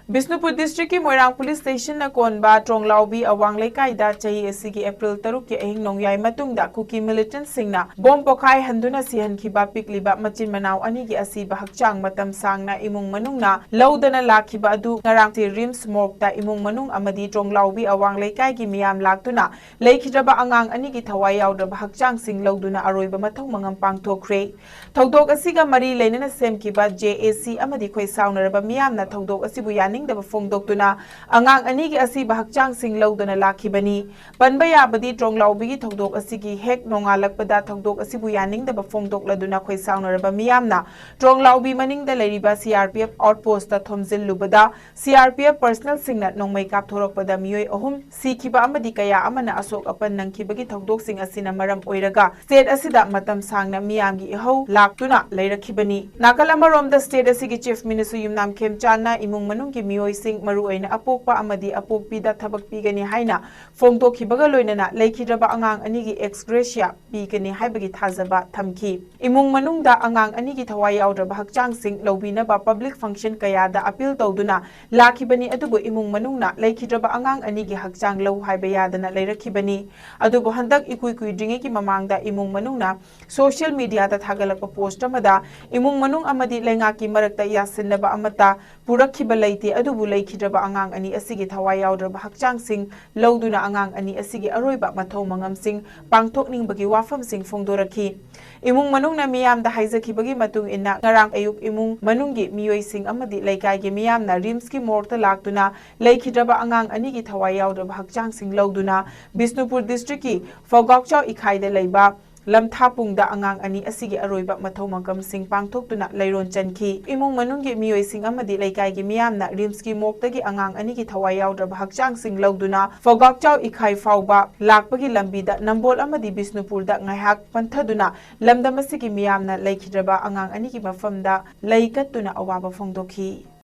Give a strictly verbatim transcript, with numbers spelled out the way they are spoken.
ꯕꯤꯁꯅꯨꯄꯨꯔ ꯗꯤꯁꯇ꯭ꯔꯤꯛꯀꯤ ꯃꯣꯏꯔꯥꯡ ꯄꯨꯂꯤꯁ ꯁ꯭ꯇꯦꯁꯟꯅ ꯀꯣꯟꯕ ꯇ꯭ꯔꯣꯡꯂꯥꯎꯕꯤ ꯑꯋꯥꯡ ꯂꯩꯀꯥꯏꯗ ꯆꯍꯤ ꯑꯁꯤꯒꯤ ꯑꯦꯄ꯭ꯔꯤꯜ ꯇꯔꯨꯛꯀꯤ ꯑꯍꯤꯡ ꯅꯣꯡꯌꯥꯏ ꯃꯇꯨꯡꯗ ꯀꯨꯀꯤ ꯃꯤꯂꯤꯇꯦꯟꯠꯁꯤꯡꯅ ꯕꯣꯝ ꯄꯣꯈꯥꯏꯍꯟꯗꯨꯅ ꯁꯤꯍꯟꯈꯤꯕ ꯄꯤꯛꯂꯤꯕ ꯃꯆꯤꯟ ꯃꯅꯥꯎ ꯑꯅꯤꯒꯤ ꯑꯁꯤꯕ ꯍꯛꯆꯥꯡ ꯃꯇꯝ ꯁꯥꯡꯅ ꯏꯃꯨꯡ ꯃꯅꯨꯡꯅ ꯂꯧꯗꯅ ꯂꯥꯛꯈꯤꯕ ꯑꯗꯨ ꯉꯔꯥꯡꯁꯤ ꯔꯤꯝꯁ ꯃꯣꯔꯒꯇ ꯏꯃꯨꯡ ꯃꯅꯨꯡ ꯑꯃꯗꯤ ꯇ꯭ꯔꯣꯡꯂꯥꯎꯕꯤ ꯑꯋꯥꯡ ꯂꯩꯀꯥꯏꯒꯤ ꯃꯤꯌꯥꯝ ꯂꯥꯛꯇꯨꯅ ꯂꯩꯈꯤꯗ꯭ꯔꯕ ꯑꯉꯥꯡ ꯑꯅꯤꯒꯤ ꯊꯋꯥꯏ ꯌꯥꯎꯗ꯭ꯔꯕ ꯍꯛꯆꯥꯡꯁꯤꯡ ꯂꯧꯗꯨꯅ ꯑꯔꯣꯏꯕ ꯃꯊꯧ ꯃꯉꯝ ꯄꯥꯡꯊꯣꯛꯈ꯭ꯔꯦ꯫ ꯊꯧꯗꯣꯛ ꯑꯁꯤꯒ ꯃꯔꯤ ꯂꯩꯅꯅ ꯁꯦꯝꯈꯤꯕ ꯖꯦ ꯑꯦ ꯁꯤ ꯑꯃꯗꯤ ꯈꯣꯏꯁꯥꯎꯅꯔꯕ ꯃꯤꯌꯥꯝꯅ ꯊꯧꯗꯣꯛ ꯑꯁꯤꯕꯨ ꯌꯥꯅꯤꯡꯗꯕ ꯐꯣꯡꯗꯣꯛꯇꯨꯅ ꯑꯉꯥꯡ ꯑꯅꯤꯒꯤ ꯑꯁꯤꯕ ꯍꯛꯆꯥꯡꯁꯤꯡ ꯂꯧꯗꯨꯅ ꯂꯥꯛꯈꯤꯕꯅꯤ꯫ ꯄꯟꯕ ꯌꯥꯕꯗꯤ, ꯇ꯭ꯔꯣꯡꯂꯥꯎꯕꯤꯒꯤ ꯊꯧꯗꯣꯛ ꯑꯁꯤꯒꯤ ꯍꯦꯛ ꯅꯣꯡꯉꯥꯜꯂꯛꯄꯗ ꯊꯧꯗꯣꯛ ꯑꯁꯤꯕꯨ ꯌꯥꯅꯤꯡꯗꯕ ꯐꯣꯡꯗꯣꯛꯂꯗꯨꯅ ꯈꯣꯏꯁꯥꯎꯅꯔꯕ ꯃꯤꯌꯥꯝꯅ ꯇ꯭ꯔꯣꯡꯂꯥꯎꯕꯤ ꯃꯅꯤꯡꯗ ꯂꯩꯔꯤꯕ C R P F ꯑꯥꯎꯠꯄꯣꯁꯇ ꯊꯣꯝꯖꯤꯜꯂꯨꯕꯗ, C R P F ꯄꯔꯁꯅꯦꯜꯁꯤꯡꯅ ꯅꯣꯡꯃꯩ ꯀꯥꯞꯊꯣꯔꯛꯄꯗ ꯃꯤꯑꯣꯏ ꯑꯍꯨꯝ ꯁꯤꯈꯤꯕ ꯑꯃꯗꯤ ꯀꯌꯥ ꯑꯃꯅ ꯑꯁꯣꯛ ꯑꯄꯟ ꯅꯪꯈꯤꯕꯒꯤ ꯊꯧꯗꯣꯛꯁꯤꯡ ꯑꯁꯤꯅ ꯃꯔꯝ ꯑꯣꯏꯔꯒ ꯁ꯭ꯇꯦꯠ ꯑꯁꯤꯗ ꯃꯇꯝ ꯁꯥꯡꯅ ꯃꯤꯌꯥꯝꯒꯤ ꯏꯍꯧ ꯂꯥꯛꯇꯨꯅ ꯂꯩꯔꯛꯈꯤꯕꯅꯤ꯫ ꯅꯥꯀꯜ ꯑꯃꯔꯣꯝꯗ, ꯁ꯭ꯇꯦꯠ ꯑꯁꯤꯒꯤ ꯆꯤꯐ ꯃꯤꯅꯤꯁꯇꯔ ꯌꯨꯝꯅꯥꯝ ꯈꯦꯝꯆꯥꯟꯅ ꯏꯃꯨꯡ ꯃꯅꯨꯡꯒꯤ ꯃꯤꯑꯣꯏꯁꯤꯡ, ꯃꯔꯨꯑꯣꯏꯅ ꯑꯄꯣꯛꯄ ꯑꯃꯗꯤ ꯑꯄꯣꯛꯄꯤꯗ ꯊꯕꯛ ꯄꯤꯒꯅꯤ ꯍꯥꯏꯅ ꯐꯣꯡꯗꯣꯛꯈꯤꯕꯒ ꯂꯣꯏꯅꯅ ꯂꯩꯈꯤꯗ꯭ꯔꯕ ꯑꯉꯥꯡ ꯑꯅꯤꯒꯤ ꯑꯦꯛꯁ ꯒ꯭ꯔꯦꯁꯤꯌꯥ ꯄꯤꯒꯅꯤ ꯍꯥꯏꯕꯒꯤ ꯊꯥꯖꯕ ꯊꯝꯈꯤ꯫ ꯏꯃꯨꯡ ꯃꯅꯨꯡꯗ ꯑꯉꯥꯡ ꯑꯅꯤꯒꯤ ꯊꯋꯥꯏ ꯌꯥꯎꯗ꯭ꯔꯕ ꯍꯛꯆꯥꯡꯁꯤꯡ ꯂꯧꯕꯤꯅꯕ ꯄꯕ꯭ꯂꯤꯛ ꯐꯪꯁꯟ ꯀꯌꯥꯗ ꯑꯄꯤꯜ ꯇꯧꯗꯨꯅ ꯂꯥꯛꯈꯤꯕꯅꯤ, ꯑꯗꯨꯕꯨ ꯏꯃꯨꯡ ꯃꯅꯨꯡꯅ ꯂꯩꯈꯤꯗ꯭ꯔꯕ ꯑꯉꯥꯡ ꯑꯅꯤꯒꯤ ꯍꯛꯆꯥꯡ ꯂꯧ ꯍꯥꯏꯕ ꯌꯥꯗꯅ ꯂꯩꯔꯛꯈꯤꯕꯅꯤ꯫ ꯑꯗꯨꯕꯨ ꯍꯟꯗꯛ ꯏꯀꯨꯏ ꯀꯨꯏꯗ꯭ꯔꯤꯉꯩꯒꯤ ꯃꯃꯥꯡꯗ ꯏꯃꯨꯡ ꯃꯅꯨꯡꯅ ꯁꯣꯁꯤꯌꯦꯜ ꯃꯤꯗꯤꯌꯥꯗ ꯊꯥꯒꯠꯂꯛꯄ ꯄꯣꯁꯠ ꯑꯃꯗ ꯏꯃꯨꯡ ꯃꯅꯨꯡ ꯑꯃꯗꯤ ꯂꯩꯉꯥꯛꯀꯤ ꯃꯔꯛꯇ ꯌꯥꯁꯤꯟꯅꯕ ꯑꯃꯠꯇ ꯄꯨꯔꯛꯈꯤꯕ ꯂꯩꯇꯦ, ꯑꯗꯨꯕꯨ ꯂꯩꯈꯤꯗ꯭ꯔꯕ ꯑꯉꯥꯡ ꯑꯅꯤ ꯑꯁꯤꯒꯤ ꯊꯋꯥꯏ ꯌꯥꯎꯗ꯭ꯔꯕ ꯍꯛꯆꯥꯡꯁꯤꯡ ꯂꯧꯗꯨꯅ ꯑꯉꯥꯡ ꯑꯅꯤ ꯑꯁꯤꯒꯤ ꯑꯔꯣꯏꯕ ꯃꯊꯧ ꯃꯉꯝꯁꯤꯡ ꯄꯥꯡꯊꯣꯛꯅꯤꯡꯕꯒꯤ ꯋꯥꯐꯝꯁꯤꯡ ꯐꯣꯡꯗꯣꯔꯛꯈꯤ꯫ ꯏꯃꯨꯡ ꯃꯅꯨꯡꯅ ꯃꯤꯌꯥꯝꯗ ꯍꯥꯏꯖꯈꯤꯕꯒꯤ ꯃꯇꯨꯡ ꯏꯟꯅ, ꯉꯔꯥꯡ ꯑꯌꯨꯛ ꯏꯃꯨꯡ ꯃꯅꯨꯡꯒꯤ ꯃꯤꯑꯣꯏꯁꯤꯡ ꯑꯃꯗꯤ ꯂꯩꯀꯥꯏꯒꯤ ꯃꯤꯌꯥꯝꯅ ꯔꯤꯝꯁꯀꯤ ꯃꯣꯔꯒꯇ ꯂꯥꯛꯇꯨꯅ ꯂꯩꯈꯤꯗ꯭ꯔꯕ ꯑꯉꯥꯡ ꯑꯅꯤꯒꯤ ꯊꯋꯥꯏ ꯌꯥꯎꯗ꯭ꯔꯕ ꯍꯛꯆꯥꯡꯁꯤꯡ ꯂꯧꯗꯨꯅ ꯕꯤꯁꯅꯨꯄꯨꯔ ꯗꯤꯁꯇ꯭ꯔꯤꯛꯀꯤ ꯐꯧꯒꯥꯛꯆꯥꯎ ꯏꯈꯥꯏꯗ ꯂꯩꯕ ꯂꯝꯊꯥꯄꯨꯡꯗ ꯑꯉꯥꯡ ꯑꯅꯤ ꯑꯁꯤꯒꯤ ꯑꯔꯣꯏꯕ ꯃꯊꯧ ꯃꯉꯝꯁꯤꯡ ꯄꯥꯡꯊꯣꯛꯇꯨꯅ ꯂꯩꯔꯣꯟ ꯆꯟꯈꯤ꯫ ꯏꯃꯨꯡ ꯃꯅꯨꯡꯒꯤ ꯃꯤꯑꯣꯏꯁꯤꯡ ꯑꯃꯗꯤ ꯂꯩꯀꯥꯏꯒꯤ ꯃꯤꯌꯥꯝꯅ ꯔꯤꯝꯁꯀꯤ ꯃꯣꯔꯒꯇꯒꯤ ꯑꯉꯥꯡ ꯑꯅꯤꯒꯤ ꯊꯋꯥꯏ ꯌꯥꯎꯗ꯭ꯔꯕ ꯍꯛꯆꯥꯡꯁꯤꯡ ꯂꯧꯗꯨꯅ ꯐꯧꯒꯥꯛꯆꯥꯎ ꯏꯈꯥꯏ ꯐꯥꯎꯕ ꯂꯥꯛꯄꯒꯤ ꯂꯝꯕꯤꯗ ꯅꯝꯕꯣꯜ ꯑꯃꯗꯤ ꯕꯤꯁꯅꯨꯄꯨꯔꯗ ꯉꯥꯏꯍꯥꯛ ꯄꯟꯊꯗꯨꯅ ꯂꯝꯗꯝ ꯑꯁꯤꯒꯤ ꯃꯤꯌꯥꯝꯅ ꯂꯩꯈꯤꯗ꯭ꯔꯕ ꯑꯉꯥꯡ ꯑꯅꯤꯒꯤ ꯃꯐꯝꯗ ꯂꯩ ꯀꯠꯇꯨꯅ ꯑꯋꯥꯕ ꯐꯣꯡꯗꯣꯛꯈꯤ꯫